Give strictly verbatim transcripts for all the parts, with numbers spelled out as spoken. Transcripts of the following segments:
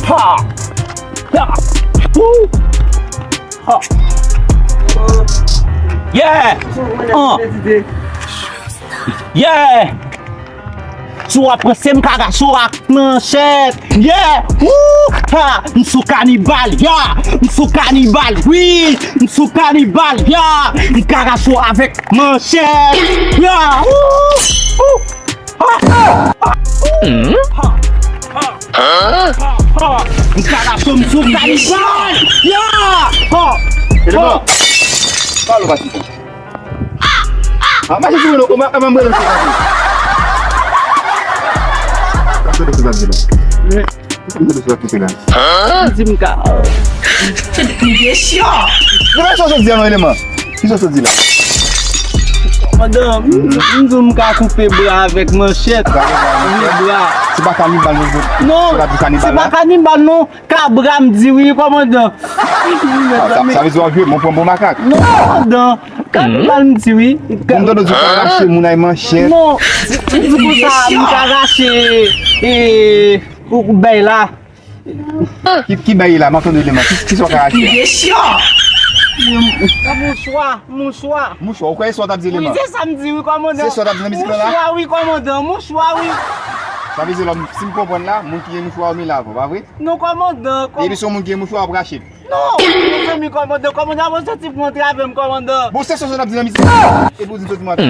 Ha! Ya! Woo! Ha! Yeah! Uh! Yeah! Si w ap pran se m ka rache w ak manchèt. Yeah! Woo! Ha! M sou kanibal, ya! M sou kanibal, wi! M sou kanibal, ya! M ka rache w avèk manchèt. Ya! Woo! Woo! Ha! Ha! Ha! Ha! Ha! M ka rache w, m sou kanibal! Ya! Ha! Ha! Pale w pa sisi. Ah, mache sou mwen non, ou ma, ou ma mwen non. Gade sa w ap di la. Gade sa w ap di la. Di m ka. Fèt pi vye chyon. Nou pa sa w sot di a non, eleman. Ki sa w sot di la? Madanm, m di w m ka koupe bra avèk manchèt. Koupe bra. Se pa kanibal non. Non, se pa kanibal non. Kabra m di wi, kòmandan. Ah, sa, sa vle di w ap jwe, mwen pran bon makak. Non, kòmandan. Kanibal m di wi. Bon, m tande w di w ka rache moun ak manchèt. Non, m di konsa, m ka rache, e, ou, ou bèy la. Ki, ki bèy la, m ap tande eleman. Ki, ki sa w ka rache a? Mouchwa, mouchwa. Mouchwa, ou kwè se sa w t ap di eleman? Wi, se sa m di wi, kòmandan. Se sa w t ap di nan mizik lan la? Mouchwa wi, kòmandan, mouchwa wi. Sa vle di, lòm, si m konprann la, moun ki gen mouchwa yo mele avè w, pa vre? Non, kòmandan, kòm- Epi se yon moun ki gen mouchwa w ap rache l. Non, mezanmi, kòmandan, kòmandan, mwen soti pou antre avè m, kòmandan. Bon, se sa w ap di nan mizik la. Epi w di m soti pou antre.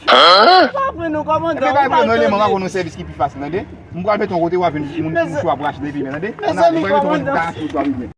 Pa vre non, kòmandan. Epi pa vre non, eleman, m ap ba w yon sèvis ki pi fasil, tande. M pral mete yon kote w ap jwenn moun ki mouchwa w ap rache nan epi men, tande. Mezanmi, kòmandan.